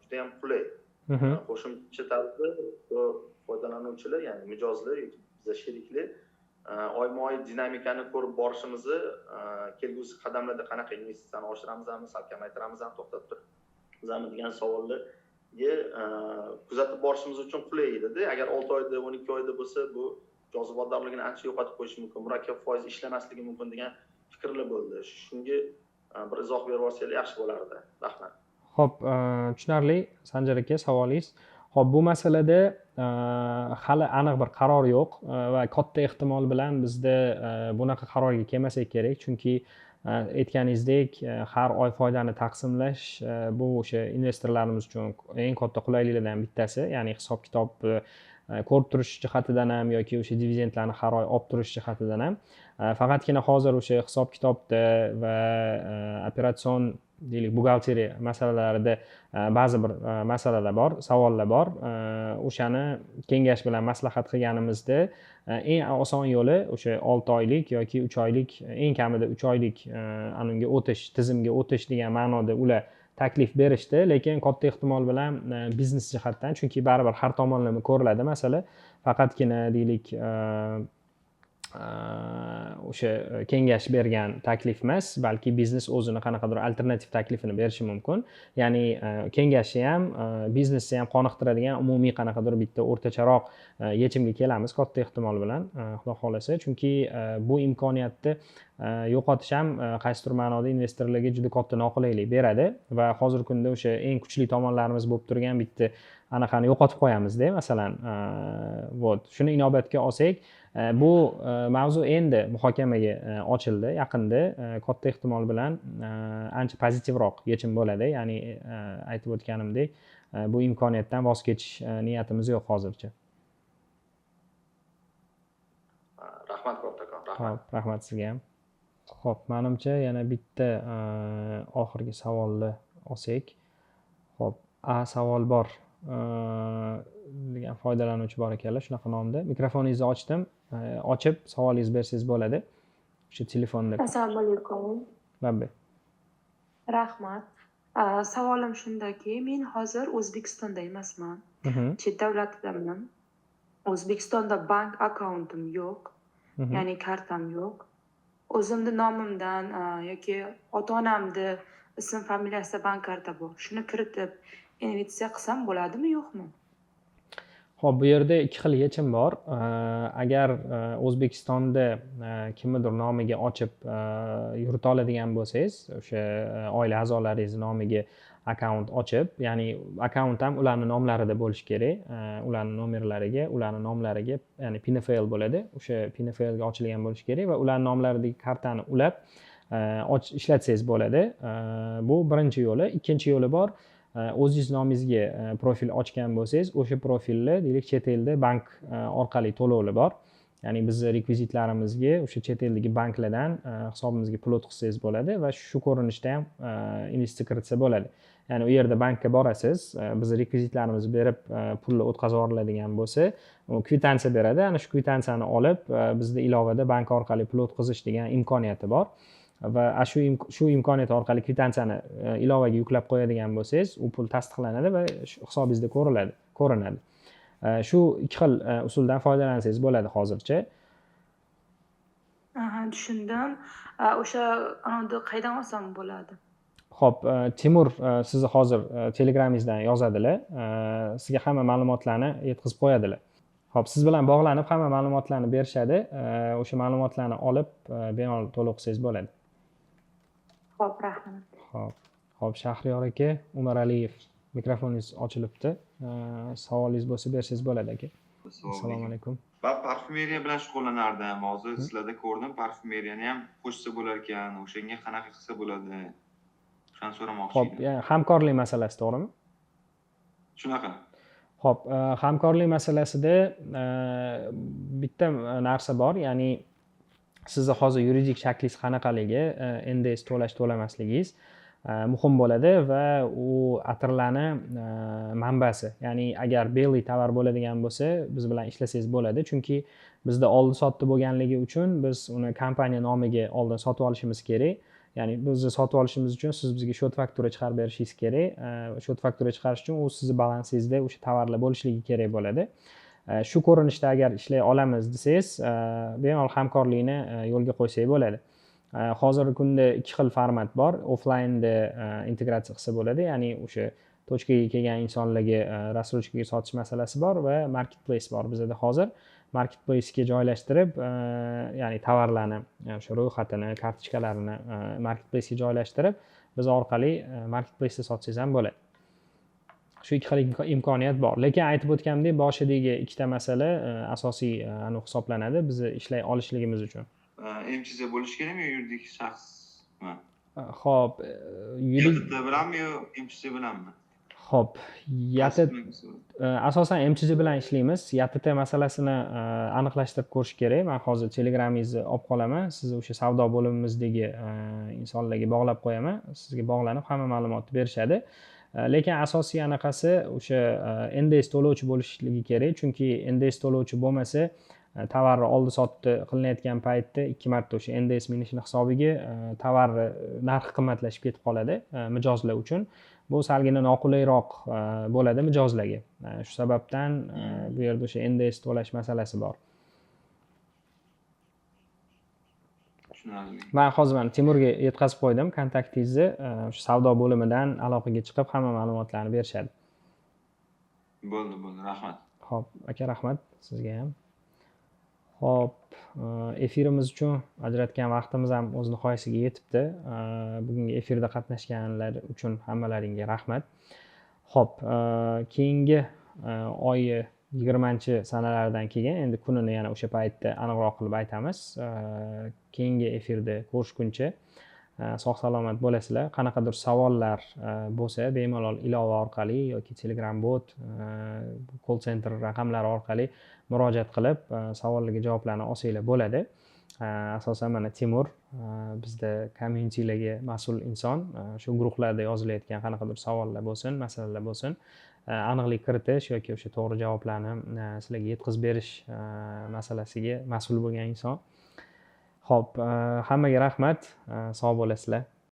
juda ham qulay. Qo'shimcha tarzda foydalanuvchilar, ya'ni mijozlar yoki biza sheriklar oyma-oy dinamikani ko'rib borishimizni, kelgusi qadamlarda qanaqa investitsiyani oshiramizmi, sal kamaytiramizmi, to'xtatib turamizmi degan savollarga kuzatib borishimiz uchun qulay edi-da. Agar 6 oyda, 12 oyda bo'lsa, bu jozibadorligini ancha yo'qotib qo'yishi mumkin, murakkab foiz ishlamasligi mumkin degan fikrlar bo'ldi. Shunga bir izoh berib olsangiz yaxshi bo'lardi. Rahmat. Xo'p, tushunarli Sanjar aka savolingiz. Xo'p, bu masalada hali aniq bir qaror yo'q va katta ehtimol bilan bizda bunaqa qarorga kelmasak kerak, chunki aytganingizdek har oy foydani taqsimlash bu o'sha investorlarimiz uchun eng katta qulayliklardan bittasi, ya'ni hisob-kitob ko'rib turish jihatidan ham yoki o'sha dividendlarni har oy olib turish jihatidan ham. Faqatgina hozir o'sha hisob-kitobda va operatsion deylik buxgalteriya masalalarida ba'zi bir masalalar bor, savollar bor. O'shani kengash bilan maslahat qilganimizda eng oson yo'li o'sha 6 oylik yoki 3 oylik, eng kamida 3 oylik anunga o'tish, tizimga o'tish degan ma'noda ular taklif berishdi, lekin katta ehtimol bilan biznes jihatdan, chunki baribir har tomonlama ko'riladi masala, faqatgina deylik o'sha kengash bergan taklif emas, balki biznes o'zini qanaqadir alternativ taklifini berishi mumkin. Ya'ni kengashni ham, biznesni ham qoniqtiradigan umumiy qanaqadir bitta o'rtacharoq yechimga kelamiz katta ehtimol bilan, Xudo xohlasa, chunki bu imkoniyatni yo'qotish ham qaysidir ma'noda investorlarga juda katta noqulaylik beradi va hozirgi kunda o'sha eng kuchli tomonlarimiz bo'lib turgan bitta anaqani yo'qotib qo'yamizda, masalan, вот shuni inobatga olsak, bu mavzu endi muhokamaga ochildi yaqinda, katta ehtimol bilan ancha pozitivroq yechim bo'ladi. Ya'ni aytib o'tganimdek, bu imkoniyatdan voz kechish niyatimiz yo'q hozircha. Rahmat kattakon, rahmat. Rahmat sizga ham. Xo'p, menimcha yana bitta oxirgi savolni olsak. Xo'p, savol bor degan foydalanuvchi bor ekanlar, shunaqa nomda. Mikrofoningizni ochdim, ochib savolingizni bersangiz bo'ladi. O'sha telefonda. Assalomu alaykum. Labbay. Rahmat. Savolim shundaki, men hozir O'zbekistonda emasman. Chet davlatidaman. O'zbekistonda bank akkauntim yo'q. Ya'ni kartam yo'q. O'zimni nomimdan yoki ota-onamni ism familiyasida bank karta bor. Shuni kiritib investitsiya qilsam bo'ladimi, yo'qmi? Xo'p, bu yerda ikki xil yechim bor. Agar O'zbekistonda kimnidir nomiga ochib yurita oladigan bo'lsangiz, o'sha oila a'zolaringiz nomiga akkaunt ochib, ya'ni akkaunt ham ularning nomlarida bo'lishi kerak, ularning nomerlariga, ularning nomlariga, ya'ni PNFL bo'ladi, o'sha PNFL ga ochilgan bo'lishi kerak va ularning nomlaridagi kartani ulab ishlatsangiz bo'ladi. Bu birinchi yo'li. Ikkinchi yo'li bor. O'zingiz nomingizga profil ochgan bo'lsangiz, o'sha profilni deylik chet elda bank orqali to'lovlar bor. Ya'ni bizni rekvizitlarimizga o'sha chet eldagi banklardan hisobimizga pul o'tkazsangiz bo'ladi va shu ko'rinishda ham investitsiya kiritsa bo'ladi. Ya'ni u yerda bankka borasiz, biz rekvizitlarimizni berib pulni o'tkazib yuboriladigan bo'lsa, u kvitansiya beradi. Ana shu kvitansiya olib, bizda ilovada bank orqali pul o'tkazish degan imkoniyati bor va shu imkoniyat orqali kvitansiyani ilovaga yuklab qo'yadigan bo'lsangiz, u pul tasdiqlanadi va hisobingizda ko'rinadi. Shu ikki xil usuldan foydalansangiz bo'ladi hozircha. Aha, tushundim. O'sha anavni qayerdan olsam bo'ladi? Xo'p, Timur sizni hozir Telegramingizdan yozadilar. Sizga hamma ma'lumotlarni yetkazib qo'yadilar. Xo'p, siz bilan bog'lanib hamma ma'lumotlarni berishadi. O'sha ma'lumotlarni olib bemalol to'lov qilsangiz bo'ladi. Xo'p, rahmat. Xo'p, Shahriyor aka, Umaraliyev, mikrofoningiz ochilibdi. Savolingiz bo'lsa bersangiz bo'ladi aka. Assalomu alaykum. Va parfyumeriya bilan shug'ullanardim. Hozir sizlarda ko'rdim, parfyumeriyani ham qo'shsa bo'lar ekan. O'shanga qanaqa qilsa bo'ladi? Shuni so'ramoqchi edim. Xo'p, ya'ni hamkorlik masalasi, to'g'rimi? Shunaqa. Xo'p, hamkorlik masalasida bitta narsa bor, ya'ni sizni hozir yuridik shaklingiz qanaqaligi, NDS to'lash to'lamasligingiz muhim bo'ladi va u atirlarni manbasi, ya'ni agar belый tovar bo'ladigan bo'lsa, biz bilan ishlasangiz bo'ladi, chunki bizda oldi sotdi bo'lganligi uchun biz uni kompaniya nomiga oldin sotib olishimiz kerak. Ya'ni bizni sotib olishimiz uchun siz bizga счет faktura chiqarib berishingiz kerak. Счет faktura chiqarish uchun u sizni balansingizda o'sha tovarlar bo'lishligi kerak bo'ladi. Shu ko'rinishda agar ishlay olamiz desangiz, bemalol hamkorlikni yo'lga qo'ysak bo'ladi. Hozirgi kunda ikki xil format bor. Offlaynda integratsiya qilsa bo'ladi, ya'ni o'sha точка ga kelgan insonlarga рассрочка ga sotish masalasi bor va marketplace bor bizada hozir. Marketplace'ga joylashtirib, ya'ni tovarlarni, o'sha ro'yxatini, kartochkalarini marketplace'ga joylashtirib, biz orqali marketplace'da sotsangiz ham bo'ladi. Shu ikki xil imkoniyat bor. Lekin aytib o'tganimdek, boshidagi ikkita masala asosiy aniq hisoblanadi bizni ishlay olishligimiz uchun. MCZ bo'lishi kerakmi yo yuridik shaxsmi? Xo'p, yuridik bilanmi yo MCZ bilanmi? Xo'p, YTT asosan MCZ bilan ishlaymiz. YTT masalasini aniqlashtirib ko'rish kerak. Men hozir Telegramingizni olib qolaman. Sizni o'sha savdo bo'limimizdagi insonlarga bog'lab qo'yaman. Sizga bog'lanib hamma ma'lumotni berishadi. Lekin asosiy anaqasi o'sha NDS to'lovchi bo'lishligi kerak, chunki NDS to'lovchi bo'lmasa, tovarni oldi sotdi qilinayotgan paytda ikki marta o'sha NDS minishini hisobiga tovarni narxi qimmatlashib ketib qoladi mijozlar uchun. Bu salgina noqulayroq bo'ladi mijozlarga. Shu sababdan bu yerda o'sha NDS to'lash masalasi bor. Tushunarli. Men hozir mana Timurga yetkazib qo'ydim kontaktingizni, o'sha savdo bo'limidan aloqaga chiqib hamma ma'lumotlarni berishadi. Bo'ldi, bo'ldi, rahmat. Xo'p, aka, rahmat sizga ham. Xo'p, efirimiz uchun ajratgan vaqtimiz ham o'z nihoyasiga yetibdi. Bugungi efirda qatnashganlar uchun hammalaringga rahmat. Xo'p, keyingi oyi 20-sanalardan keyin endi kunini yana o'sha paytda aniqroq qilib aytamiz. Keyingi efirda ko'rishguncha sog' salomat bo'lasizlar. Qanaqadir savollar bo'lsa, bemalol ilova orqali yoki Telegram bot, call center raqamlari orqali murojaat qilib, savollarga javoblarni olsanglar bo'ladi. Asosan mana Timur bizda communitylarga mas'ul inson, shu guruhlarda yozilayotgan qanaqadir savollar bo'lsin, masalalar bo'lsin, aniqlik kiritish yoki o'sha to'g'ri javoblarni sizlarga yetkazib berish masalasiga mas'ul bo'lgan inson. Xo'p, hammaga rahmat, sog' bo'lasizlar.